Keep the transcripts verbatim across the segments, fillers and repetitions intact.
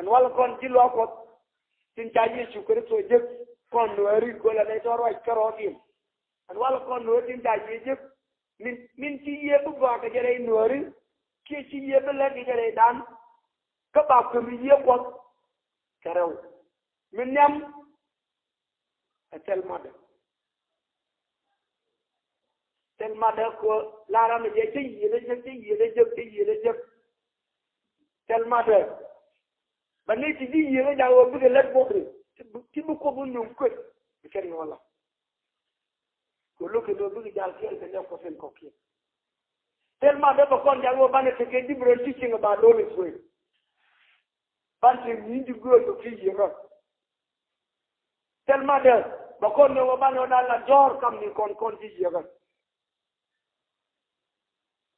Ɛn walɛ kɔn ji̱ luaak Kuɔth tin ca Yecu Kritho jek kɔn Nuääri, kölɛ nɛy tɔ̱ ruac kärɔɔdiɛn. Ɛn walɛ kɔn Nuääri tin ca Yecu jek, min, min ci Yiëë bi gɔaa kɛ jɛ rɛy Nuääri, kiɛ ci Yiëë bi lɛt kɛ jɛ rɛydan, kä ba kueth Yiëë Kuɔth kɛ rɛw. Min nhiam ɛ thil matdä. Thil matdä kɛ ɣöö la ram ɛ jɛ cä yiëëdä jek, cä yiëëdä jek, cä yiëëdä jek. Thil matdä. Bä ni ti ji̱ yiëëdä jak ɣöö bikɛ lät buɔ̱kni. Ti bi, ti bi Kuoth wä nööŋ kueth. Bi kɛn ɣɔla. Kɛ lo̱k kɛ lo̱k bikɛ jal kɛɛl kɛ nɛy Kuɔth tin kɔ̱kiɛn. Thil matdä bɛ kɔn jak ɣöö banɛ tekɛ different teaching about the Holy Spirit. Ban te nyi̱i̱n ti gööl kɛ ki yiëkä. Thil matdä bɛ kɔn nööŋ ɣöö banɛ ɣöö na la jɔ̱ɔ̱r kamni kɔn kɔn ti yiëkä.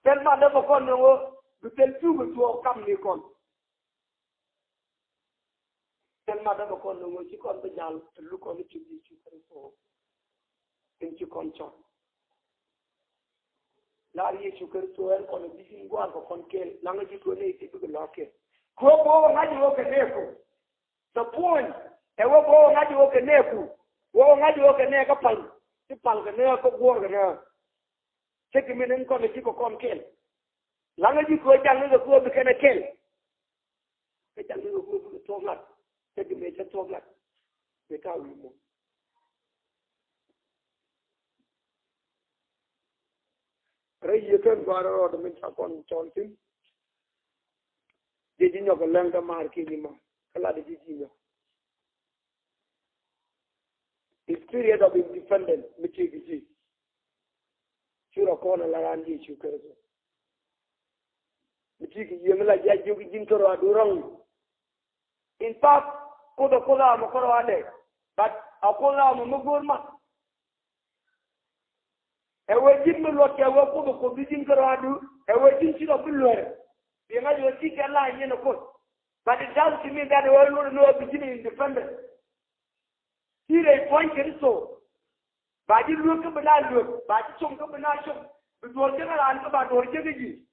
Thil matdä bɛ kɔn nööŋ ɣöö bi thil cukɛ thuɔɔk kamni kɔn. Thil matdä bɛ kɔn nööŋ ɣöö ci kɔn bi jal ti luk kɔn i̱ ci bi cukɛ thuɔɔk. Tin ci kɔn cɔl. Lar Yecu Kritho ɛn kɔn bi ji̱n gua̱a̱r kɛ kɔn kɛɛl, laŋä ji̱ kɛ nɛy ti bikɛ lɔ̱ɔ̱k kɛɛl. Kɛ ɣöö bɛ wä ŋa̱c ɣöö kɛ nɛɛku. The point ɛ wä bɛ wä ŋa̱c ɣöö kɛ nɛɛku. Wä wä ŋa̱c ɣöö kɛ nɛɛkä pal. Ti pal kɛ nɛɛkä guɔ̱ɔ̱r kɛ nɛɛkä. Cɛ kɛ min ɛn kɔn ji̱ kɛ kɔn kɛɛl. Laŋä ji̱ kɛ ɣöö jaŋ ni kɛ kɛ ɣöö bi kɛn ɛ kɛɛl. Kä jaŋ ni kɛ ɣöö bikɛ thuɔ̱k lat. Cɛ kɛ mëë cɛ thuɔ̱k lat. Mëë ta̱a̱ wi̱i̱ muɔ̱ɔ̱n. Rɛy yiëë kɛn gɔaa rɔɔdɛ min ca kɔn cɔl thi̱n. Jɛ ji̱ nyɔk kɛ lɛŋ kä maar kiɛ ji̱ ma kä latdɛ ji̱ ji̱ nyɔk. It's period of independence mi ti kɛ ji̱. Ci rɔ kɔn ala ran Yecu Kritho. Mi ti kɛ yiëë mi la jiac jiök ji̱n kärɔadu rɔ̱ŋ. In fact, Kuoth ɛ Kuoth amɔ kärɔadɛ. But a Kuoth amɔ mi go̱o̱r ma. Ɛ wee ji̱n mi luɔt kɛ wee Kuoth ɛ Kuoth bi ji̱n kärɔadu. Ɛ wee ji̱n ci rɔ bi luɛr. Bi ŋa̱c wee ti kɛ la nyin ɛ Kuoth. But it doesn't mean that ɛ wee luɔt ni wee bi ji̱n independent. Ti rɛy puɔ̱ny Kritho. Ba ji̱ luek kä bi na luek, ba ji̱ com kä bi na com. Bi duɔ̱ɔ̱r jek raan kä ba duɔ̱ɔ̱r jek ji̱.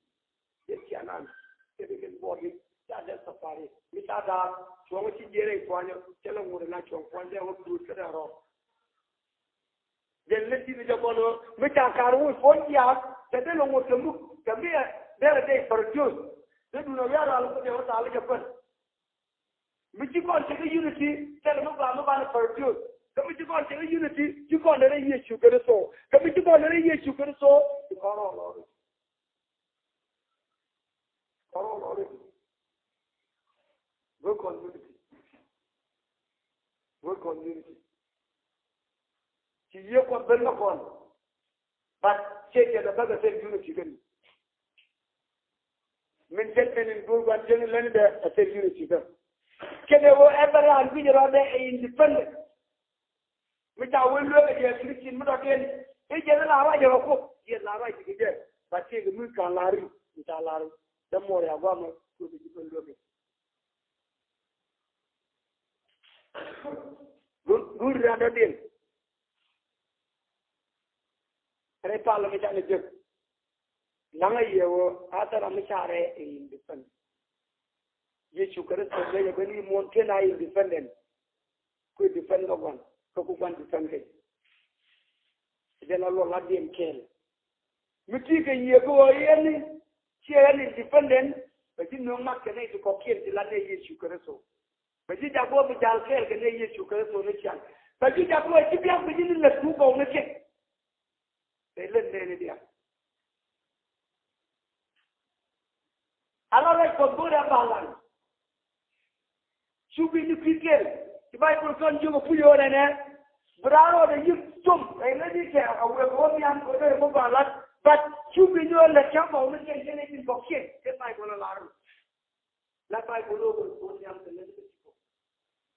Jek cianan. Jek kɛ buɔt ji̱. Ca dee safari. Mi ca daak. Cuɔ̱ŋ ci jiɛn rɛy puɔ̱nyä. Cɛ lɛ ŋut na cuɔ̱ŋ puɔ̱ny dee wä duut kä dee rɔɔk. Jɛn lɛ ti ni jɛ kɔn ɣöö mi ca kar wut puɔ̱ny jiaak. Cɛ dee lɛ ŋut kɛ muk. Kɛ mi ɛ dee rɛ dee produce. Dee duun ɛ wiaa ral kä dee wä thaal jɛ kuän. Mi ci kɔn tekɛ unity, thilɛ mi gɔaa mi banɛ produce. Kä mi ci kɔn tekɛ unity, ci kɔn derɛ Yecu Kritho. Kä mi ci kɔn derɛ Yecu Kritho, ci kɔn rɔ lɔri. Kɔn rɔ lɔri. Work on unity. Work on unity. Ci Yiëë Kuɔth ben kä kɔn. But ciɛ jɛ dɛ bäkɛ thil unity kɛn. Min jɛn min in duɔl gua̱n jɛn in läni dɛ a thil unity kɛn. Kɛn ɛ wä Abraham guic rɔ dɛ ɛ independent. Mi ca wä lueek ɛ jɛ Christian mi dɔ̱diɛn. I̱ jɛ la ruac ɛ kɛ Kuoth. Jɛ la ruac ɛ kɛ jɛ. But ciɛ kɛ mi ka̱n la ri. Mi ca la ri. Dämuɔr ya guamɛ. Kuoth ɛ ji̱ ben lueek ɛ. Gun, gun ria̱ndä din. Rɛy pal mi canɛ jek. Laŋä yɛ wä a thɛra mi carɛ in defend. Yecu Kritho bɛ yɛ beni muɔn kena in defend den. Ku defend kä guan. Kä ku guan defend kɛ. Jɛn a luɔl a din kɛɛl. Mi ti kɛ yiëë kɛ ɣöö yɛn ni ciɛ yɛn independent, bɛ ji̱ nööŋ mak kɛ nɛy ti kɔ̱kiɛn ti lat nɛy Yecu Kritho. Bɛ ji̱ jak wä bi jal kɛɛl kɛ nɛy Yecu Kritho ni ciaŋ. Bɛ ji̱ jak wä ci biak bi ji̱ ni lät ku gɔw ni kɛ. Bɛ lät nɛy ni diaal. Ala ruac Kuɔth go̱o̱rɛ a balan. Cu bi ni kui̱ kɛl. Ci Baibul kɔn jiök a puc ɣöö nɛnɛ. Bi raan rɔɔdɛ yi̱k com. Ɛ ŋäc i̱ kɛ a wek ɣöö nhiam kɛ ɣöö dee ɣöö ba lat. But cu bi ni ɣöö lät cä bɔk ni kɛn kɛn i̱ tin kɔ̱kiɛn. Kɛ Baibul a lar. La Baibul ɣöö wek ɣöö nhiam kɛ lät kɛ ci kɔ̱k.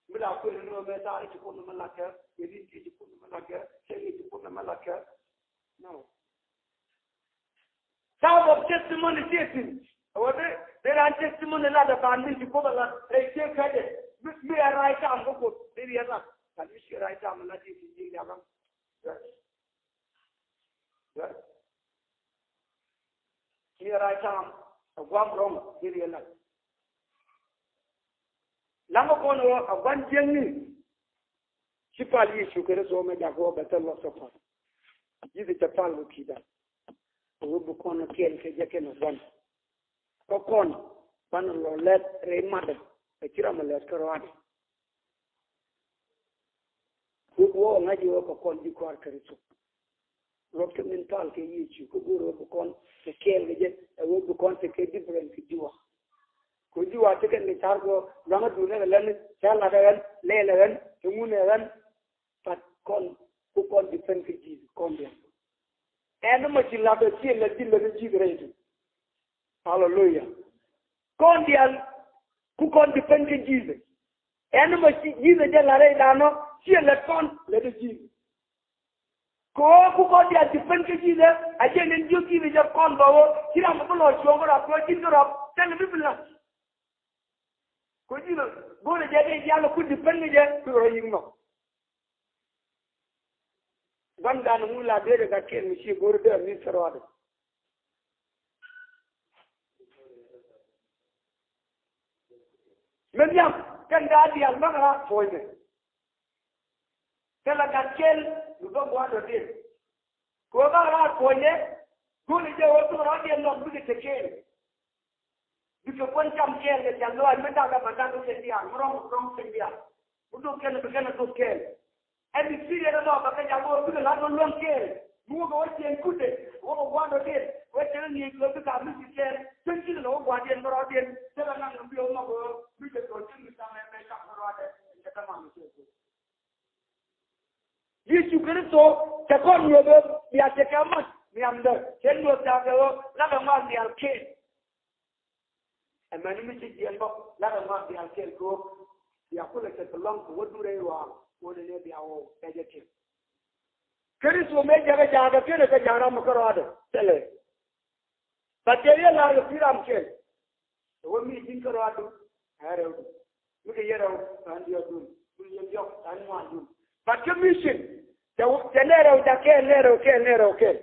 Mi la kuël ni ɣöö mɛ thaar i̱ ci kun ni mi latkɛ. Kɛ rin ti ci kun ni mi latkɛ. Kɛ rin ci kun ni mi latkɛ. No. Term of testimony ciɛ thi̱n. Ɛ wä dee, dee raan testimony lat ɛ ban mi ci Kuoth ɛ lat rɛy ciek kɛcɛ. Mi, mi ɛ right time kä Kuoth dee riɛl lat. But mi ci right time ɛ lat i̱ ci ji̱ liak ɣän. Yes. Yes. Mi ɛ right time ɛ guam rɔ̱ŋ dee riɛl lat. Da̱ŋ kɔn ɣöö a gua̱n jiäkni. Ci pal Yecu Kritho mɛ jak ɣöö bɛ thil luɔth kɛ pal. Ji̱th cɛ pal kɛ ki̱da. Ɣöö bi kɔn kɛɛl kɛ jɛ kɛnɛ gua̱n. Kä kɔn banɛ lɔ lɛt rɛy matdɛ. Ɛ ci ram ɛ lɛt kärɔadɛ. Wä ŋa̱c i̱ wä kɛ kɔn ji̱ kɔaar Kritho. Luɔt kɛ min pal kɛ Yecu kä go̱o̱r wä bi kɔn kɛ kɛɛl kɛ jɛ, ɛ wä bi kɔn tekɛ different kɛ ji̱ wa. Kɛ ji̱ wa tekɛ ni car kɛ luaŋä duunɛ kɛ lɛn, cɛ lat ɛ ɣän, lɛl ɛ ɣän, cɛ ŋun ɛ ɣän. But kɔn, ku kɔn depend kɛ Jesus kɔn diaal. Ɛn ni mɔ ci lat ɛ ci lɛ ji̱ lɛ ni Jesus rɛy tu. Hallelujah. Kɔn diaal ku kɔn depend kɛ Jesus. Ɛn ni mɔ ci Jesus jɛ lat rɛy danɔ ci lɛ kɔn lɛ ni Jesus. Kɛ ɣöö ku kɔn diaal depend kɛ Jesus, a jɛ ni jiök Jesus jɛ kɔn bä ɣöö ci ram mi bi lɔ cuɔ̱ɔ̱ŋ kärɔa kɛ ɣöö ji̱n kärɔa thilɛ mi bi la̱t. Kɛ ɣöö Jesus go̱o̱rɛ jɛ dee jial ku depend kɛ jɛ bi rɔ yi̱k nhɔk. Gua̱ndan ŋun la dee dee gat kɛn mi ci go̱o̱rɛ dee mi kärɔadɛ. Min nhiam kɛn da̱a̱ diaal bäkɛ raar puɔ̱nydɛ. Thilɛ gat kɛl mi bä gua̱a̱r dɔ̱diɛn. Kɛ ɣöö bäkɛ raar puɔ̱nydɛ, go̱o̱rɛ jɛ ɣöö bikɛ rɔ̱diɛn nhɔk bikɛ te kɛɛl. Bikɛ kuän cam kɛɛl kɛ cam lɔaac mi da̱k ɛ bä da̱k kɛ diaal mi rɔ̱ŋ rɔ̱ŋ kɛ diaal. Mi dho̱k kɛn bi kɛn ɛ dho̱k kɛɛl. Ɛn bi siriɛn ɛn ɔ bɛ kɛ ja̱ ɣöö bikɛ la̱t ɣöö luäŋ kɛɛl. Mi wä kɛ wä tiɛn kutdɛ wä kɛ gua̱n dɔ̱diɛn wä tiɛn ni kɛ bikɛ a mi ci kɛɛl. Tiɛn kutdɛ wä gua̱ndiɛn bä rɔɔdiɛn. Thilɛ ŋa̱ŋ bi wä mɔk ɣöö mi cɛ thɔɔk tiɛn mi cam ɛn bɛ cam bä rɔɔdɛ. Cɛ bɛ ma̱n mi cɛ thɔɔk. Yecu Kritho cɛ kɔn nyuɔth ɣöö bia cɛ kɛ mac nhiamdä cɛ nyuɔth ca kɛ ɣöö la kɛ ŋɔak diaal kɛɛl. Ɛmɛn mi ci jiɛn bä la kɛ ŋɔak diaal kɛɛl kɛ ɣöö bia kulɛ cɛ kɛ lɔ̱ŋ kɛ wä durɛ iwaal kɛ ɣöö nɛnɛ bia ɣɔw kɛ jɛ kɛɛl. Kritho mëë jɛ kɛ jaakɛ kɛnɛ kɛ jaak ram mi kärɔadɛ thilɛ. But cɛ yɛ lar kɛ pi̱i̱ ram kɛl. Kɛ wä mi ji̱n kärɔadu ɛ rɛwdu. Mi kɛ yɛ rɛw ɛ diɔ̱ɔ̱kdun. Mi yɛ diɔ̱k ɛ ŋuandun. But kɛ mission cɛ wä cɛ nɛ rɛw jak kɛɛl nɛ rɛw kɛɛl nɛ rɛw kɛɛl.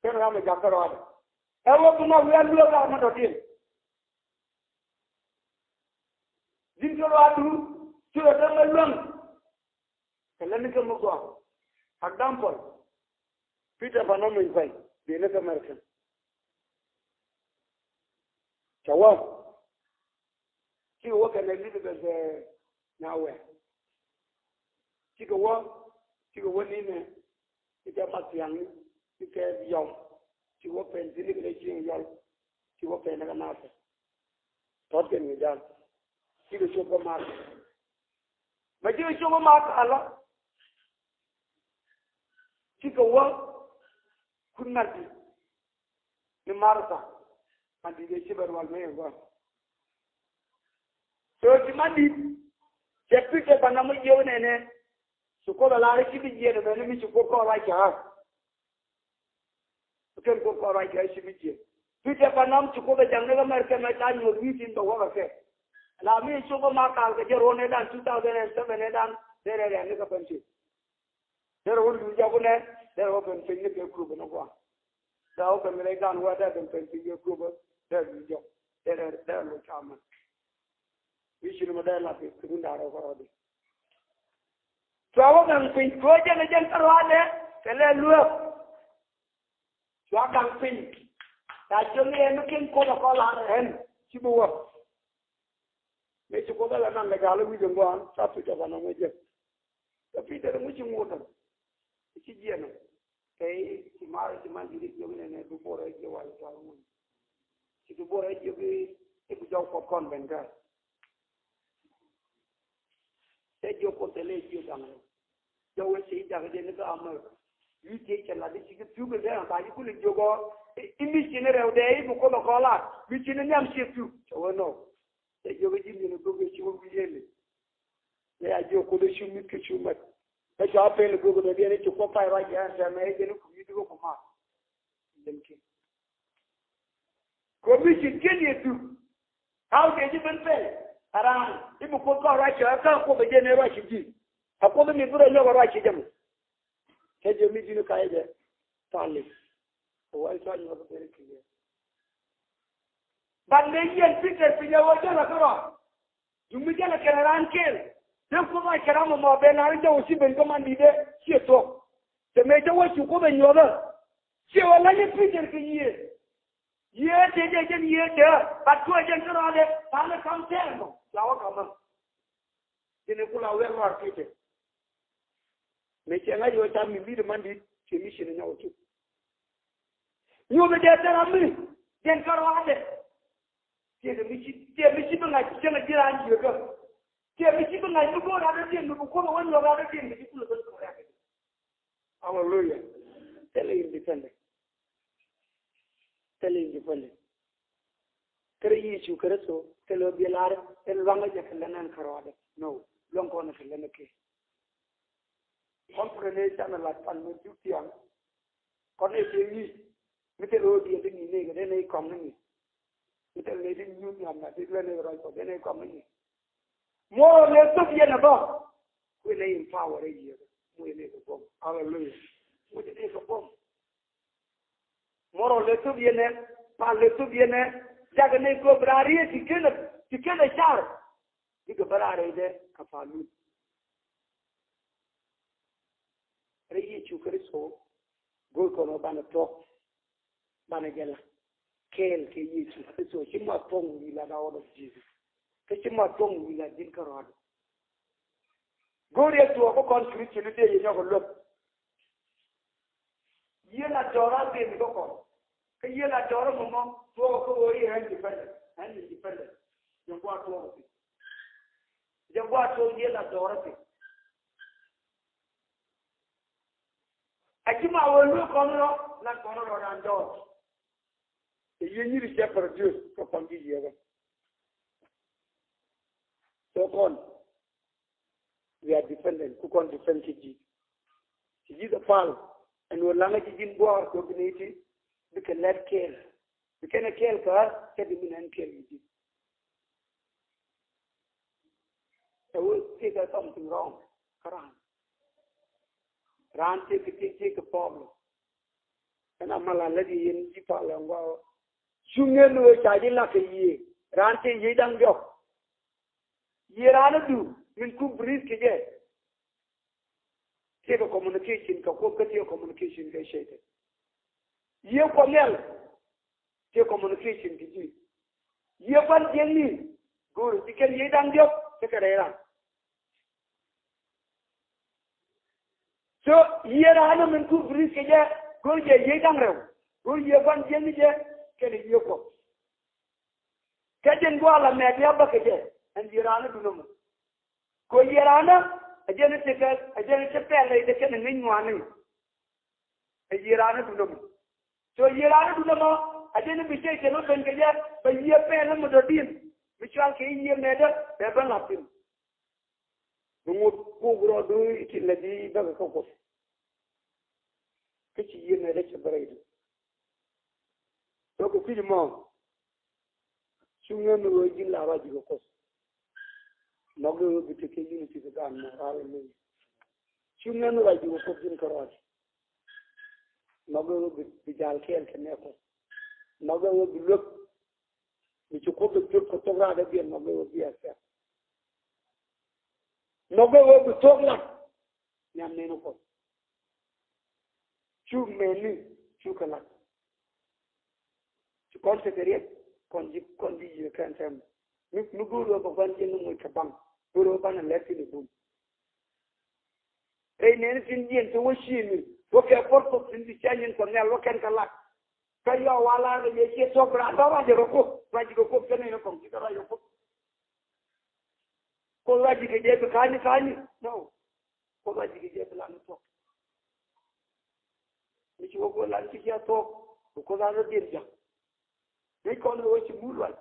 Kɛn ram ɛ jak kärɔadu. Ɛ wä bi ŋɔak wi̱i̱ a luäk ram mi dɔ̱diɛn. Ji̱n kärɔadu ci rɔ dämɛ luäŋ. Kɛ lɛ ni kɛ mi gɔaa. Example, Peter Pan ɔ meny pay, biɛ ni kɛ American. Cɛ wä. Cikɛ wä kɛn Elizabeth, eh, Nyawɛ. Cikɛ wä, cikɛ wä ni nɛ, cikɛ ma thiaŋni, cikɛ yɔm. Cikɛ wä pɛn thi̱n ni kɛ lɛ cieŋ yɔl. Cikɛ wä pɛn ni kɛ nathɛ. Tɔt kɛn kɛ jal. Cikɛ cop kä Mak. Mɛ cikɛ cop kä Mak ala. Cikɛ wä kun Madi̱. Ni Martha. Madi̱ dee ci bɛ rual mɛ yɛ gɔaa. So ti Madi̱. Cɛ Peter Pan ɔ mi jiök nɛnɛ. Ci Kuoth ɛ lar i̱ ci bi jiɛn ɛmɛn ni mi ci Kuoth kɔn ruac kɛ ɣä. Kɛn Kuoth kɔn ruac kɛ ɣä ci bi jiɛn. Peter Pan ɔ mi ci Kuoth ɛ ja̱ŋ ni ɣä mɛr kɛ mɛ ca nyuɔ̱th wi̱i̱ tin bɛ wäkɛ kɛ. La mi ci Kuoth ma kal kɛ jɛ ruɔ̱n ëëdan two thousand and seven ëëdan dee rɛ rɛ̈n ni kɛ pɛn tin. Derɛ wä luc jɔk nɛ, derɛ wä ben piny ni kɛ group ni gua̱a̱. Derɛ wä ben rɛy dan wä derɛ ben piny piny kɛ group, derɛ luc jɔk. Derɛ, derɛ luc caman. Wi̱i̱ ci ni mɛ derɛ la piny, piny ni da̱rɛ wä kärɔɔdi. Cua wä gaŋ piny, kɛ wä jɛn ɛ jɛn kärɔɔdɛ, kɛ lɛ luäk. Cua gaŋ piny. Ca jiök ni ɛn mi ken Kuoth ɛ kɔn lar ɛn, ci bi wä. Mëë ci Kuoth ɛ la naŋ kɛ ja̱l i̱ wi̱c in gua̱a̱n, ca Pi̱tɛr banɛ ŋuɛc jek. Kä Pi̱tɛr ŋuc ci ŋuɔ̱t ɛn. Ci jiɛn ɛn. Kɛ i̱ ci ma̱a̱r ci man di̱t i̱ jiök nɛnɛ bi bo̱r ɛ jiɛ wal i̱ tual ŋuɔ̱t. Ci bi bo̱r ɛ jiök i̱ i̱ bi jɔw Kuɔth kɔn ben kɛ. Cɛ jiök Kuoth thilɛ jiök da̱ŋ rɛw. Jɔw wec ci jakä jɛ ni kä America. Wi̱i̱ tiec cɛ lat i̱ ci kɛ pi̱w kɛ dee ran ba ji̱ kulɛ jiök ɔ i̱ mi ci ni rɛw dee i̱ bi Kuoth ɛ kɔn lat mi ci ni nhiam ciɛ pi̱w. Cɛ wee nɔ. Cɛ jiök i̱ ji̱ min ɛ go̱o̱k i̱ ci wä wi̱i̱ yɛn li. Cɛ ya jiök Kuoth i̱ cu mi̱th kɛ cu mɛt. Kä cua pɛl i̱ go̱o̱k i̱ dɔ̱diɛn i̱ ci Kuoth pay ruac yɛn tɛmɛ i̱ jɛn i̱ kui̱ wi̱i̱ ti wä ku ma̱a̱th. Jɛn kiɛ. Kɛ ɣöö mi ci kiɛn yɛ thuk. How did you ben pɛl? Aran i̱ bi Kuoth kɔn ruac cɛ kä Kuoth ɛ jɛn ɛ ruac ci ji̱. A Kuoth mi bi rɔ nyɔk ɛ ruac ci jɛ mɔ. Cɛ jɛ mi ji̱n kayɛ jɛ. Thali. Ɛ wal cua nyuɔth ɛ ben kiɛ. But mëë yɛn Pi̱tɛr piny ɛ wä jɛn ɛ kärɔa. Duŋ mi jälɛ kɛnɛ raan kɛɛl. Dee Kuoth a kɛn ram ɛmɔ ben, raan jɛ wä ci ben kä man di̱t dee ciɛ thuɔ̱k. Tɛ mëë cä wä cu Kuoth ɛ nyuɔ̱thä. Ciɛ wä la̱nyä Pi̱tɛr kɛ Yiëë. Yiëë tëë jɛ jɛn Yiëë tëë, but tuɔɔk jɛn kärɔadɛ, tha̱a̱ŋ ɛ ka̱m tɛɛr nɔ, la wä ka̱m män. Jɛn ɛ ku la wɛr luaar Pi̱tɛr. Mëë cɛ ŋa̱c ɣöö ca mi mi̱i̱t ɛ man di̱t, cɛ mi cin ɛ nyɔk ɛ cuk. Nyuɔ̱th ɛ dee thil ram mi, jɛn kärɔadɛ. Tiɛɛkɛ mi ci, tiɛɛkɛ mi ci bi ŋa̱c cieŋ ɛ ji̱ raan jiäkä. Tiɛɛkɛ mi ci bi ŋa̱c mi go̱o̱r raan dɔ̱diɛn mi bi Kuoth ɛ wä nyuɔ̱th raan dɔ̱diɛn mi ci kulɛ ben kärɔadɛ. Hallelujah. Thilɛ independent. Thilɛ independent. Kärɛ Yecu Kritho, thilɛ ɣöö bi lar ɛn luaŋä jɛ kɛ lɛn ɛn kärɔadɛ. No. Luaŋ kɔn kɛ lɛn ɛ kɛ. Kɔn purɛ ni canɛ lat pan mi duk tiam. Kɔn ni ti ŋi̱i̱c. Mi thilɛ ɣöö diɛ di ŋi̱i̱c ni kɛ dee ni kɔm ni ŋi̱i̱c. Mi thilɛ ni di nyuuth ni amna di duɛ ni rɔy kɔ dee ni kɔm ni ŋi̱i̱c. Muɔrɔ lɛ thop yɛn ɛ bä. Kuënɛ empower ɛ Yiëë. Muɔrɔ lɛ kɛ bom. Hallelujah. Muɔrɔ lɛ kɛ bom. Muɔrɔ lɛ thop yɛn ɛ. Pal lɛ thop yɛn ɛ. Jakɛ ni kop raar yɛ ti kenɛ, ti kenɛ car. Bikɛ bä raar yɛ dɛ kɛ pal lun. Rɛy Yecu Kritho. Go̱o̱r kɔn ɔ banɛ tuɔk. Banɛ jɛ la kɛɛl kɛ Yecu Kritho, ci ma thuɔ̱ŋ wi̱i̱ la dɔɔr of Jesus. Kä ci ma thuɔ̱ŋ wi̱i̱ la ji̱n kärɔadɛ. Go̱o̱r yɛ tuɔɔk kä kɔn Christian ni dee yɛ nyɔk ɛ luäk. Yiëë la dɔɔr a ben kä kɔn. Kä yiëë la dɔɔr mɔmɔ tuɔɔk kä ɣöö i̱ ɣän independent, ɣän independent. Jɛ gua̱a̱th tuɔɔk ɛ piny. Jɛ gua̱a̱th tuɔɔk yiëë la dɔɔr ɛ piny. A ci ma wee lueek kɔn rɔ, la kɔn rɔ dan jɔɔc. Ɛ yiëë nyiri cɛ produce kä kɔn ji̱ yiëë bä. So kɔn, we are dependent, ku kɔn depend kɛ ji̱. Ci ji̱ the pal, ɛn wä laŋä ji̱ ji̱n buɔɔr kɛ bi nɛy ti, bikɛ lɛt kɛɛl. Bi kɛn ɛ kɛɛl kä, cɛ di min ɛn kɛɛl kɛ ji̱. Ɛ wä tëëkɛ something wrong kä raan. Raan tëëkɛ, tëëkɛ, tëëkɛ problem. Ɛn a mal a lät yɛ yɛn ji̱ pal ɛn gua̱a̱. Cu ŋen wee ca ji̱ lak kɛ yiëë. Raan tëë yiëë da̱ŋ diɔ̱k. Yiëë raan adu min ku breathe kɛ jɛ. Tëëkɛ communication kɛ Kuoth kä tëëkɛ communication kɛ Cɛytan. Yiëë Kuɔth Nhial. Tëë communication kɛ ji̱. Yiëë gua̱n jiäkni go̱o̱r ci kɛn yiëë da̱ŋ diɔ̱k tekɛ rɛy ran. So yiëë ran min ku breathe kɛ jɛ go̱o̱r jɛ yiëë da̱ŋ rɛw. Go̱o̱r yiëë gua̱n jiäkni jɛ kɛnɛ yiëë Kuɔth. Kɛ jɛn gua̱a̱ la mɛk ya bä kɛ jɛ ɛn yiëë ran dun ɛmɔ. Kɛ yiëë ran ɛ jɛn tekɛ, ɛ jɛn te pɛl rɛy tekɛ ni ŋäc ŋuani. Ɛ yiëë raan ɛ dun ɛmɔ. So yiëë raan ɛ dun ɛmɔ, a jɛn i̱ bi Cɛytan ɔ ben kɛ jɛ, bɛ yiëë pɛl ɛmɔ dɔ̱diɛn mi cual kɛ i̱ yiëë mɛtdä, bɛ ben la̱th thi̱n. Bi ŋot kuk rɔɔdu i̱ tin lɛ di bäkɛ kä Kuoth. Kä ci yiëë mɛtdä cɛ bä rɛydu. Thok kɛ kui̱c mɔ. Cu ŋän ɣöö ji̱n la ruac ji̱ kɛ Kuoth. Nhɔk ɣöö bi tekɛ unity kɛ gaan mɔ, hallelujah. Cu ŋän ruac ji̱ kɛ Kuoth ji̱n kärɔac. Nhɔk ɣöö bi, bi jal kɛɛl kɛ nɛ Kuoth. Nhɔk ɣöö bi luäk. Mi ci Kuoth bi piöt kɛ thok raadɛ biɛn, nhɔk ɣöö bi accept. Nhɔk ɣöö bi thok lat. Nhiam nɛn Kuɔth. Cu mɛni, cu kɛ lat. Ci kɔn tekɛ riɛk, kɔn ji̱, kɔn ji̱ yiëë kɛn tɛm. Mi, mi go̱o̱r wä bɛ gua̱n jiɛn ni moc kɛ baŋ. Go̱o̱r wä banɛ lɛt tin i̱ bum. Rɛy nɛni tin jiɛn ti wä ciini. Wä kɛ puɔr Kuoth tin ti cä nyin kɔ nhial wä kɛn kɛ lat. Kä yɔ wa lar kɛ yɛ ciɛ thuɔk bi raan tɔ ruac jɛ kɛ Kuoth. Ruac jɛ kɛ Kuoth kɛn ni kɔŋ ci kɛ ruac kɛ Kuoth. Kuoth ruac jɛ kɛ jɛ bi ka̱ny ka̱ny. No. Kuoth a ji̱ kɛ jɛ bi lan ni thuɔ̱k. Mi ci wä Kuoth lan ci jɛ thuɔ̱k. Bi Kuoth a rɔ diɛn ja̱ŋ. Ni kɔn wä ci mul wal.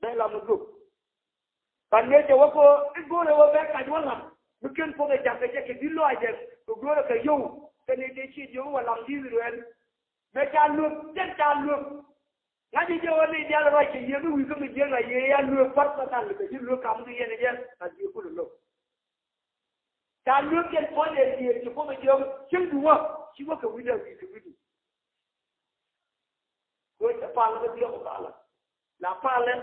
Bɛ lam ni gök. Ban ŋi̱eec jɛ wä ko i̱ go̱o̱rɛ wä bɛ kac wä lam. Mi ken Kuoth ɛ ja̱ŋ kɛ jɛ kɛ di̱t lɔaac jɛ. Kɛ go̱o̱rɛ kɛ yio̱w. Kɛ ni dee ci jiök wä lam di̱i̱t ruɛɛn. Mëë ca luek, jɛn ca luek. Ŋa̱c jɛ wä ni diaal ruac kɛ yiëë mi wi̱i̱ kä mi jiäk la yiëë ya luek personal kɛ ji̱ luek kam kɛ yɛn jɛ a jiëë kulɛ lo̱k. Ca luek jɛn puɔ̱ny ɛ yiëë ci Kuoth ɛ jiök cieŋdu wä ci wä kɛ wi̱cdɛ wi̱i̱ kɛ wi̱cdu. Wee cɛ pal kä diɔ̱k palä la palɛ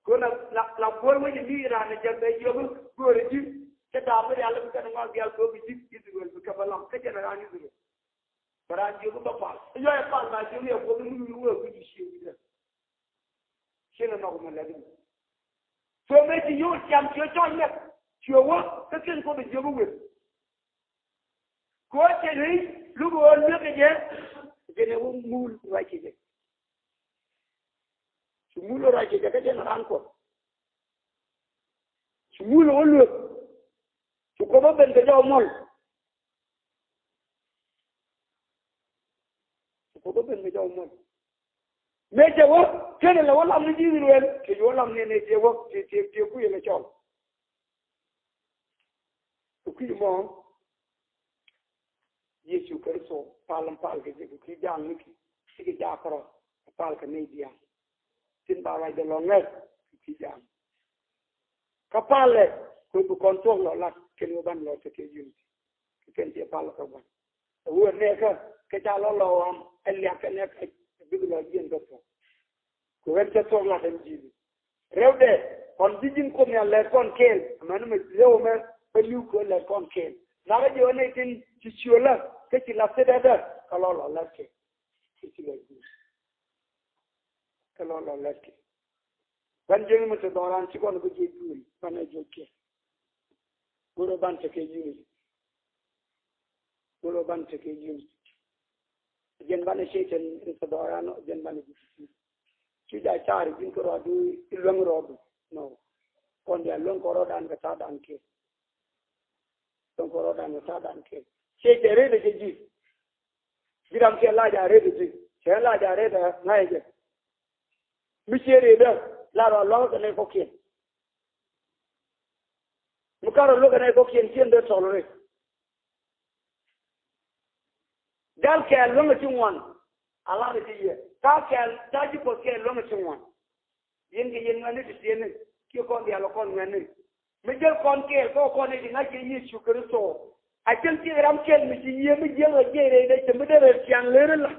Kɛ la, la, la kuäär wec ni raan ni jɛ bɛ jiök go̱o̱rɛ ji̱. Cɛ daam mi rial bi kɛn ŋɔak diaal kɛ bi ji̱ Israel bi kɛ bä lam. Kä jɛn raan Israel. Bɛ raan jiök bä pal. Yɔ ɛ pal ba jiök yɛ kuɔth ni mi wee wi̱c ji̱ cie wi̱c rɛ. Cieŋ ɛ nhɔk mɛ lɛk ni. So mëë ci yio̱w tiam ciö cɔl mɛk ciö wä kä kiɛn Kuoth ɛ jiök weth. Kɛ ɣöö cɛ ri̱c luk ɣöö luek kɛ jɛ. Jɛn ɛ wä mul ruac kɛ jɛ. Ci mul ɣöö ruac kɛ jɛ kä jɛn raan Kuɔth. Ci mul ɣöö luek. Ci Kuoth ɣä ben kɛ jɔw muɔl. Ci Kuoth ɣä ben kɛ jɔw muɔl. Mëë cɛ wä kɛnɛ lɛ wä lam ni ji̱ Israel kɛ wä lam ni nɛ tiɛ wä tiɛ tiɛ tiɛ kui̱ lɛ cɔl. Kɛ kui̱ mɔ Yecu Kritho pal in pal kɛ jɛ kɛ kui̱ ja̱a̱ŋ ni ki cikɛ jaak kärɔ pal kɛ nɛy diaal. Tin ba ruacdɛ lɔ̱ŋ ŋäth kɛ kui̱ ja̱a̱ŋ. Kä palɛ kɛ bi kɔn thuɔ̱k lɔ lat kɛn wä ban lɔ tekɛ unity. Kɛ kɛn ciɛ pal kä gua̱n. Ɛ wä nɛɛkä kɛ ca lɔ lɔ ɣam ɛ liak kɛ nɛɛkä bik lɔ jiɛn bä thuɔ̱k. Kɛ ɣän cä thuɔ̱k lat ɛn ji̱n. Rɛwdɛ kɔn ji̱ ji̱n Kuoth Nhial lɛt kɔn kɛɛl. Amäni mɛ rɛw mɛ bä li̱w kɛ lɛt kɔn kɛɛl. Nakä jɛ ɣän nɛy tin ci ciöl lä kä ci lath thidädä kä lɔ lɔ lät kɛ. Kä ci lɔ ji̱ kä lɔ lɔ lät kɛ. Ban jiäŋ mi te dhɔran ci kɔn bi jiɛ duël banɛ jiɔc kɛ. Go̱rɛ ban tekɛ unity. Go̱rɛ ban tekɛ unity. Jɛn banɛ Cɛytan in te dhɔran ɔ jɛn banɛ ji̱. Cu ja car ji̱n kä rɔɔdu i̱ luäŋ rɔɔdu. No. Kɔn bia luäŋ kɔ rɔɔdan kɛ ta̱a̱dan kɛ. Luäŋ kɔ rɔɔdan kɛ ta̱a̱dan kɛ. Cɛytan rɛydɛ jɛ ji̱. Ji̱ ram kɛ la ja rɛydɛ ji̱. Cɛ la ja rɛydɛ ŋa̱cɛ jɛ. Mi ciɛ rɛydɛ la rɔ luäŋ kɛ nɛ kɔkiɛn. Mi karɔ luäŋ kɛ nɛ kɔkiɛn ciɛn dee tɔl rɛy. Gal kɛɛl luäŋ a ci ŋuan. A lar a ci yɛ. Ta kɛɛl ta ji̱ Kuɔth kɛɛl luäŋ a ci ŋuan. Yɛn kɛ yɛn ŋuɛni ti tiɛni kiɛ kɔn diaal kɔn ŋuɛni. Mi jäl kɔn kɛɛl kä kɔn i̱ ti ŋa̱c kɛ Yecu Kritho. A jäl ti ram kɛɛl mi ci yiëë mi jiäk a jiɛc rɛy dee cɛ mi dee rɛy tiaŋ ler ila.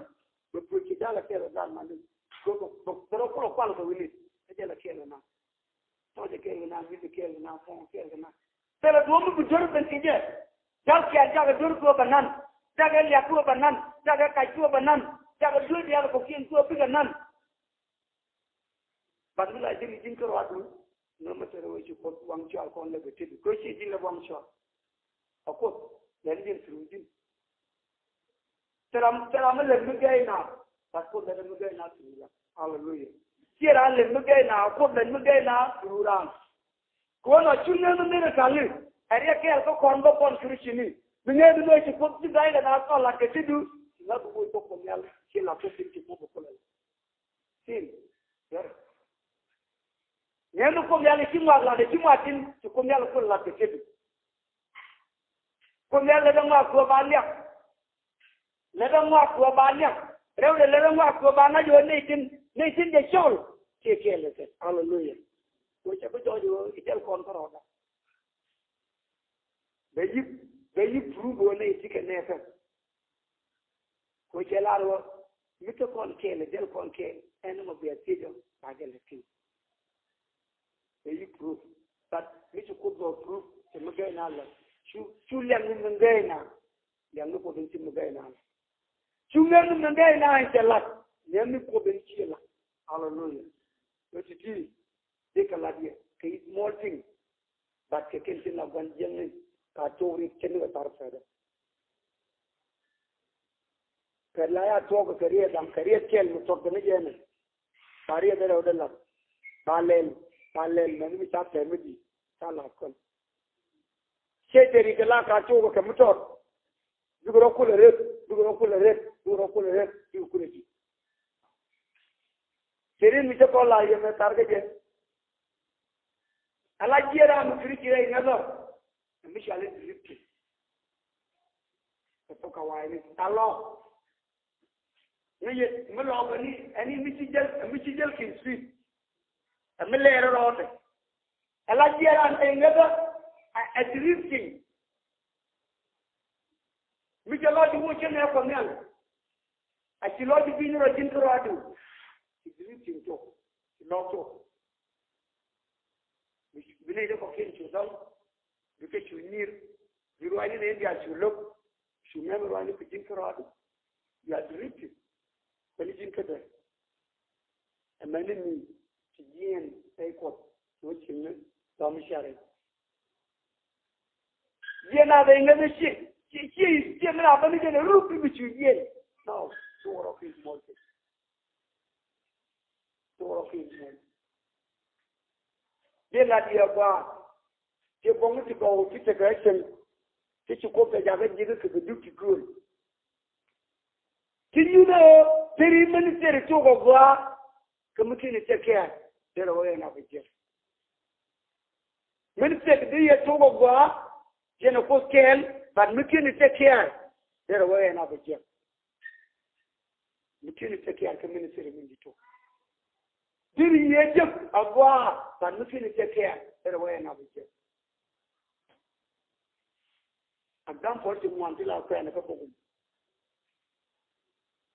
Bɛ puc ci jal a kɛɛl a dal mani. Bɛ rɔ kulɔ kual kɛ wi̱ni. Kä jal a kɛɛl a na. Tɔcɛ kɛɛl kɛ na, wi̱cɛ kɛɛl kɛ na, kɔŋ kɛɛl kɛ na. Thilɛ duɔ̱ɔ̱p mi bi duer ben kɛ jɛ. Jal kɛɛl jakɛ duer kɛ ɣöö bɛ nan. Jakɛ liak kɛ ɣöö bɛ nan. Jakɛ kac kɛ ɣöö bɛ nan. Jakɛ duer diaal kɔ̱kiɛn kɛ ɣöö bikɛ nan. But mi la ji̱n ji̱n kä ruacdu. Nömɛ tɛrɛ wee ci Kuoth waŋ cɔal kɔn lɛ bɛ tëëdu. Kɛ ci ji̱n lɛ waŋ cɔal. A Kuoth lɛn ji̱n through ji̱n. Tɛrɛ tɛrɛ mi lɛn mi gɛy na. But Kuoth lɛn mi gɛy na through la. Hallelujah. Ciɛ raa lɛn mi gɛy na. Kuoth lɛn mi gɛy na through ran. Kɛ wä nɔ cu ŋäth mi miracle ni. Ɛ riɛk kɛɛl kä kɔn bä kɔn Christian ni. Mi ŋäth mi ci Kuoth ci gɛy lɛ na kɔn la kɛ tëëdu. Ci ŋa̱th bi wec bä Kuoth Nhial. Ci la Kuoth ci Kuoth bä kulɛ la. Sin. Yɛrɛ. Ŋɛn ni Kuoth Nhial i̱ ci ŋuak lat i̱ ci ŋuak tin ci Kuoth Nhial i̱ Kuoth lat kɛ kɛpi. Kuoth Nhial lɛ dee ŋuak kuɔ ba liak. Lɛ dee ŋuak kuɔ ba liak. Rɛw dee lɛ dee ŋuak kuɔ ba ŋa̱c ɣöö nɛy tin nɛy tin jɛ cɔl. Kiɛ kiɛ lɛ kɛ. Haleluya. Kuɔ cɛ bi jɔɔc ɣöö i̱ jɛl kɔn kärɔɔda. Bɛ yi bɛ yi prove ɣöö nɛy ti kɛ nɛɛkä. Kɛ cɛ lar wä mi te kɔn kɛɛl, jɛl kɔn kɛɛl, ɛn mɔ bia thiec ɔ ba jɛ lɛ thiec. Bɛ yi proof. But mi ci Kuoth bɛ proof cɛ mi gɛy na lɛ. Cu cu liɛŋ ni mi gɛy na. Liɛŋ ni Kuoth in ci mi gɛy na lɛ. Cu ŋɛn ni mi gɛy na in cɛ lat. Liɛŋ ni Kuoth in ci lat. Hallelujah. Bɛ ti ti. Dee kɛ lat yɛ kɛ small thing. But kɛ kɛn tin la gua̱n jiäkni ka cok rik cɛ ni kɛ thar pɛtdɛ. Kɛ la ya tuɔk kɛ riet da̱ŋ kɛ riet kɛl mi tuɔk kɛ ni jɛ ni. Ba riet dee rɛw dee lat ba lɛl ba lɛl mɛn mi ca pɛr mi di ca lat kɔn. Cɛ te rik kɛ la ka cok kɛ mi tɔt. Bikɛ rɔ kulɛ ret, bikɛ rɔ kulɛ ret, bikɛ rɔ kulɛ ret, bikɛ kulɛ ji̱. Cɛ rin mi cɛ kɔn la yɛmɛ thar kä jɛ. Ala jiɛ ram mi kiri kiri ŋɛ lɔ. Mi cɔal i̱ drifting. Kɛ thok kɛ wa̱a̱ ni ta lɔ. Ni yɛ mi lɔ kɛ ni ɛni mi ci jɛl mi ci jɛl kin sweet. Ɛ mi lɛɛr rɔɔdɛ. Ala jiɛ ram ɛ ŋɛ lɔ. Ɛ drifting. Mi cɛ lɔc i̱ wä cä nɛ kɔ nhial. A ci lɔc i̱ bi ni rɔ ji̱n kä rɔadu. Ci bi ni ti̱ŋ cok ci lɔk cok. Bi nɛy ti kɔ̱kiɛn cu dhɔl, bikɛ cu nyir, bi ruacni nɛy diaal cu lo̱k, cu mɛm ruacni kɛ ji̱n kärɔaadu. You are drifting. Bä ni ji̱n kä dee. Amäni mi ci jiɛɛn pɛy Kuɔth ci wä cieŋni dɔ̱ŋ mi cia rɛy. Jiɛɛn a bɛ ŋäth i̱ ci, ci, ci, ci mi la bä ni jɛn ruk i̱ bi cu jiɛɛn. No, ci wä rɔ ki mɔl ci. Ci wä rɔ ki mɔl. Jiɛɛn la diɛ gɔaa. Ci buɔ̱ŋ ti gɔw ti tekɛ cieŋ. Ti ci Kuoth kɛ jakä ji̱ kɛ kɛ duk ti gööl. Ti nyuthɛ ɣöö te ri ministry tok ɔ gɔaa kɛ mi kiɛn ɛ tekɛ kɛɛl derɛ wä yɛn a bi jiɛk. Ministry di yɛ tok ɔ gɔaa yɛn ɛ Kuoth kɛɛl, but mi kiɛn ɛ tekɛ kɛɛl derɛ wä yɛn a bi jiɛk. Mi kiɛn ɛ tekɛ kɛɛl kɛ ministry min di tok. Di ri yɛ jek a gɔaa, but mi kiɛn ɛ tekɛ kɛɛl derɛ wä yɛn a bi jiɛk. Example ti ŋuan ti la kuɛn kä bok.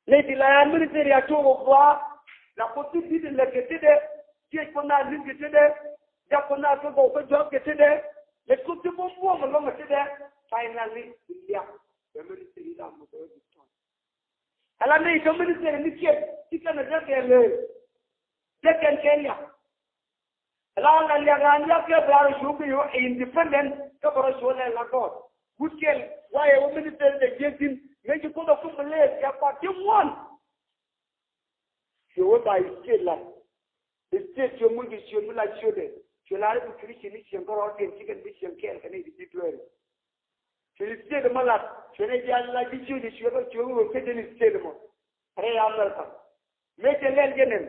Nɛy ti la ya ministry a tok ɔ gɔaa, la Kuoth ti di̱t lɛ kɛ tetdɛ, tiec Kuoth na li̱th kɛ tetdɛ, jak Kuoth na kä gɔw kä juak kɛ tetdɛ, lɛ Kuoth ti buɔ̱m buɔ̱m ɛlɔ̱ŋ kɛ tetdɛ, finally bi liak. Bɛ ministry la mɔ bɛ bi tɔn. Ala nɛy kä ministry ni kiɛn ti kɛn ɛ dee kɛ lɛ dee kɛn kɛ liak. Ala la liak an liak kɛ bɛ a rɔ cu bi yɔ independent kä bɛ rɔ cu lɛ la gɔɔt. Wut kɛl wa yɛ wä minister dɛ jiɛk thi̱n mëë ci Kuoth ɔ kum bi lɛɛk ya kɔt ti ŋuan. Cuɛ wä ba state la. State cuɛ muc kɛ ciöt mi la ciötdɛ. Cuɛ la ri bi Christian ni cieŋ kärɔɔdiɛn ci kɛn bi cieŋ kɛɛl kɛ nɛy ti ji̱ dueeri. Cuɛ state mɔ lat cuɛ nɛy ti a la ji̱ ciötdɛ cuɛ bä cuɛ wä wä kä jɛn state mɔ. Rɛy America. Mëë cɛ lɛl jɛ nɛn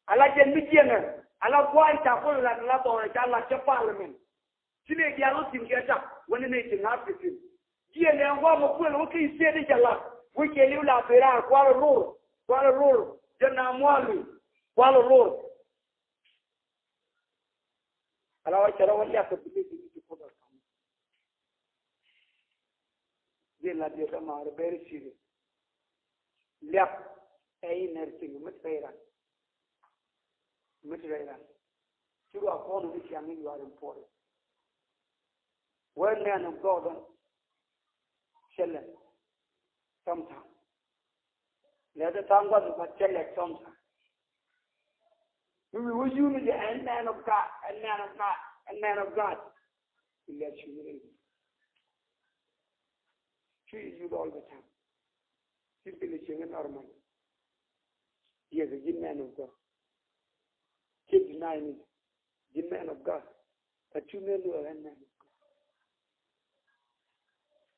ala jɛn mi jiɛn ɛ ala gua̱a̱c ca kuɔl lat ala bɔɔrɛ ca lat cɛ parliament. Ci nɛy diaal wä thi̱n kɛ tak wä ni nɛy ti ŋa̱a̱p kɛ thi̱n. Jiɛn ɛ ŋuam ɛ kuël wä kä state cɛ lat wä cɛ liw la ben raar kual ror kual ror jɛ na mual ni kual ror. Ala wä cɛ rɔ wä liak kɛ bi nɛy ti ni ti kuoth ɛ kam. Jɛ la diɛ kä maarɛ very serious. Liak ɛ inner thing mi ti rɛy ran. Mi ti rɛy ran. Ci ruak kɔn mi ciaŋ i̱ you are important. Wee nɛn ɔ gɔɔdɔn. Cɛ lɛ. Sometime. Lɛ ti tha̱a̱ŋ gua̱th but cɛ lɛ sometime. Mi wi̱i̱ wä yuun ni jɛ a man of God, a man of God, a man of God. Ilɛ cu ni rɛy. Cu i̱ yuth all the time. Simply cieŋ in normal. Yes, a ji̱n man of God. Keep denying it. Ji̱n man of God. But cu men lu a man of God.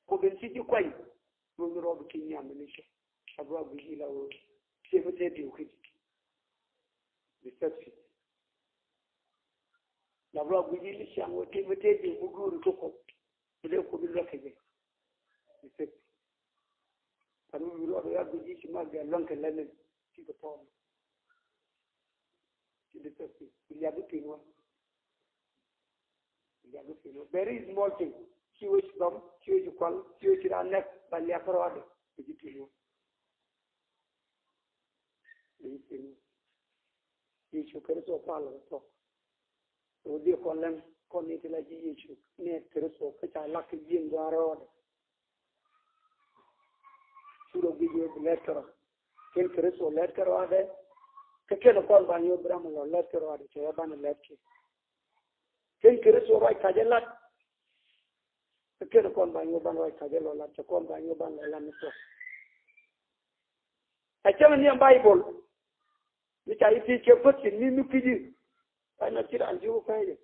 Ko ben ci ji̱ kuany. Duɔ̱ŋ rɔɔdu ki nhiam ni cɛ a bi rɔɔdu yi la wee. Ciɛ mi tëë diw kä ji̱. Deception. La bi rɔɔdu yi li ciaŋ wee, ciɛ mi tëë diw mi guuri kä kɔ. Mi dee kɔ bi luɛk kɛ jɛ. Deception. Ka mi wi̱i̱ rɔɔdu ya bi ji̱ ci ma gɛ luäŋ kɛ lɛn ni ci kɛ tɔɔl. Ci deception. Bi liak bi pi̱n wä. Very small thing. Ci wec dɔm, ci wec kual, ci wec ran nɛk, ba liak kärɔadɛ. Ci ti lu. Yecu Kritho pal kɛ tɔk. Wä di kɔn lɛm kɔn ni ti la ji̱ Yecu ni Kritho kä ca lak kɛ ji̱ in gɔaa rɔɔdɛ. Curɔ guic wee bi lɛt kärɔa. Ken Kritho lɛt kärɔa dɛ. Kä ken kɔn ba nyuɔth bi ram lɔ lɛt kärɔa dɛ cɛ ya banɛ lɛt ki. Ken Kritho ruac kacɛ lat. Kä ken kɔn ba nyuɔth ban ruac kacɛ lɔ lat cɛ kɔn ba nyuɔth ban lɔ lat ni tɔk. A cäŋ ni ɛn Baibol. Mi ca yi ti cɛ kueth ci ni mi ki̱ci. Ka na ci ran ci wä pɛyɛ.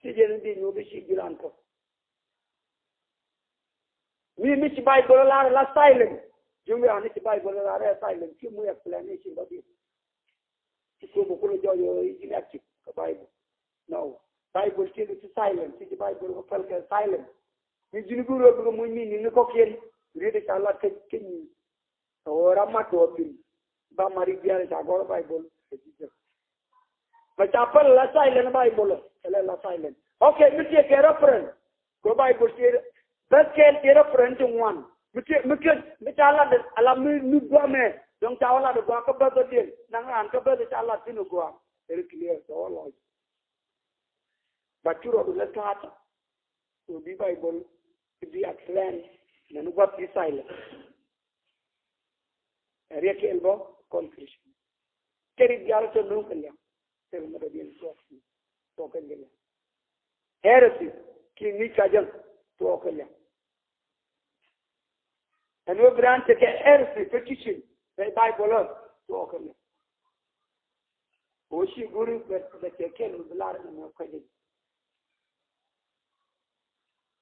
Ci jɛ ni di nyuɔth ci ji̱ ran kɔ. Mi mi ci Baibol lar la silent. Ji̱ mi ran ni ci Baibol lar ɛ silent ci mu explanation ba bi. Ci kuoth bi kulɛ jɔɔc ɣöö i̱ ji̱n active kä Baibol. No. Baibol ci ci silent ci ci Baibol kɛ päl kɛ silent. Mi ji̱n bi röö bikɛ muc mi ni̱n ni kɔ̱kiɛn. Riet ca lat kä kä nyi̱i̱. Kɛ ɣöö ram mat duɔth thi̱n ba mat i̱ biaar ca gɔr Baibol kɛ ji̱ jek. Mɛ ca päl la silent Baibol ɛ lɛ la silent. Ok, mi tiɛ kɛ reference. Kɛ Baibol ti bäth kɛɛl ti reference ti ŋuan. Mi ti mi kec mi ca lat ala mi mi guamɛ dɔ̱ŋ ca wä lat guam kä bäth ɔ diɛn naŋ raan kä bäth ca lat thin guam. Very clear kɛ wä lɔc. But cu rɔɔdu lɛ ta̱a̱ ta̱a̱. Kɛ bi Baibol bi a plan nɛn gua̱th bi silent. Ɛ riɛk kɛl bä kɔn Christian. Kɛ ri diaal tɛ nuŋ kɛ liam. Tɛ ri mɛ dɔ diɛn tuɔɔk kɛ liam. Heresy kiɛ ŋi̱i̱c ka jɛn tuɔɔk kɛ liam. Ɛn wee bi raan tekɛ heresy kɛ teaching kɛ Baibol ɔ tuɔɔk kɛ liam. Wee ci go̱ri bɛ bɛ cɛ kɛn mi bi lar ɛn wee kɔc jɛ.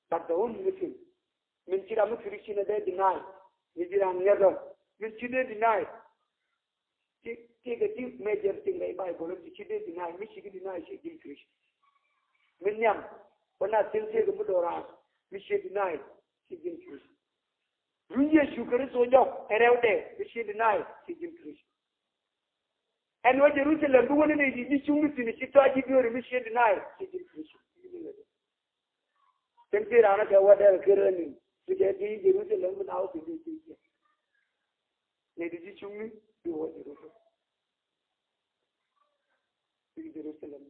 But the only thing, min ci ram mi Christian dee deny, mi ci ram ŋɛr dɔ̱ŋ, min ci dee deny. Ti, ti kɛ ti major thing kɛ Baibol, ti ci dee deny, mi ci kɛ deny ci ji̱n Christian. Min nhiam, wä na thil tëëk mi do̱raar, mi ci deny ci ji̱n Christian. Duŋ Yecu Kritho jɔk ɛ rɛwdɛ, mi ci deny ci ji̱n Kritho. Ɛn wä Jerusalem bi wä ni ni ji̱ cuŋni thi̱n ci tɔa ji̱ dueeri mi ci deny ci ji̱n Kritho. Cɛn ci raan kɛ wä dɛl kɛ rɛni mi cɛ ti Jerusalem bi na wä bi ni ci ji̱. Ni di ji̱ cuŋni bi wä Jerusalem. Bi Jerusalem.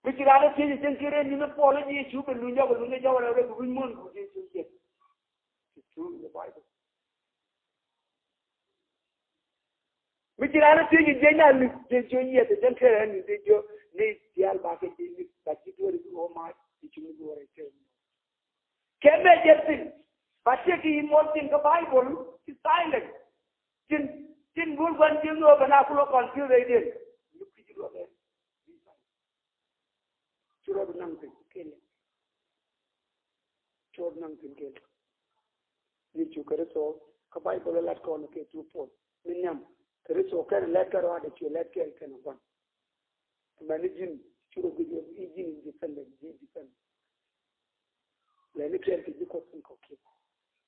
Mi ci raan thiec cɛn ci rɛni mi puɔl ji̱ cu bi luny jɔk luny jɔk rɛw rɛw bi luny muɔ̱n ku ji̱ cu ji̱. It's true in the Bible. Mi ci raan thiec ji̱ jiɛc na ni ji̱ ji̱ yieth ji̱ kɛ ni ji̱ ji̱ ni diaal ba kɛ ji̱ ni ba ji̱ duɔri bi wä ma ji̱ cuŋni bi wä rɛy kɛ. Kɛ mɛ jɛ thin ba tiek i̱ muɔl thin kɛ Baibol ci silent. Tin tin bul gua̱n ji̱ ŋöö bɛ na kulɔ confuse rɛy diɛn. Luk ki ji̱ luɔk ɛ. Ci rɔɔdu naŋ thi̱n kɛɛliw. Ci rɔɔdu naŋ thi̱n kɛɛliw. Yecu Kritho kä Baibol lat kɔn kɛ through Paul. Min nhiam Kritho kɛn lɛt kɛ rɔɔdɛ ci lɛt kɛɛl kɛn gua̱n. Mɛn ni ji̱n ci rɔ guic i̱ ji̱n independent, ji̱ independent. Lɛni kɛɛl kɛ ji̱ Kuɔth in kɔ̱kiɛn.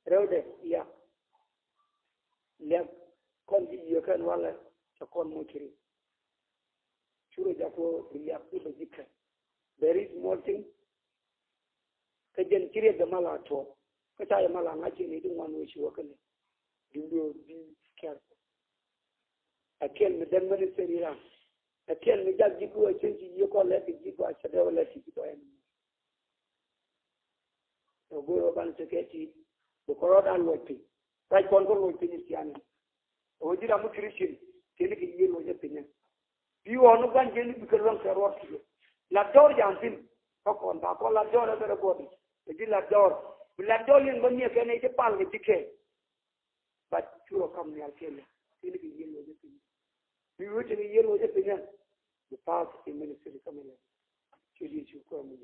Rɛwdɛ ya. Liak kɔn ji̱ yiëë kɛn walɛ cɛ kɔn moc kiri. Curɛ jak wä bi liak i̱ bɛ ji̱ kɛn. Very small thing. Kä jɛn ci riɛk jɛ mal a tuɔɔk. Kä ca jɛ mal a ŋa̱c cɛ ni ti ŋuan wee ci wä kɛ lɛ. Duundɛ bi careful. Ɛ kɛn mi dɛn mɛn i̱ theri ram. Ɛ kɛn mi jak ji̱ kɛ wee cien ci yiëë kɔn lɛ kɛ ji̱ kɛ wee cɛ dee wä lɛ ti ji̱ kɛ wee. Ɛ go̱o̱r ɔ ban tekɛ ti bi kɔrɔdan luɔc piny. Ruac kɔn kä luɔc piny i̱ tiani. Ɛ wä ji̱ ram mi Christian tieni kɛ yiëë luɔc ɛ pinyä. Bi ɣɔn ni gua̱n jeni bikɛ luäŋ kɛ ruɔt kɛ jɛ. Lat dɔɔr ja̱a̱n thi̱n kä kɔn ba kɔn lat dɔɔr ɛ bɛ rɛ guɔ̱t i̱ ɛ ji̱ lat dɔɔr. Bi lat dɔɔr liŋ bä niɛ kɛn ɛ ji̱ pal kɛ ji̱ kɛ. But curɔ kam nhial kɛn ɛ tieni kɛ yiëë luɔc ɛ pinyä. Bi wee tekɛ yiëë luɔc ɛ pinyä. Bi pa̱a̱th in ministry kä mi lɛ. Ci Yecu Kuäär mi.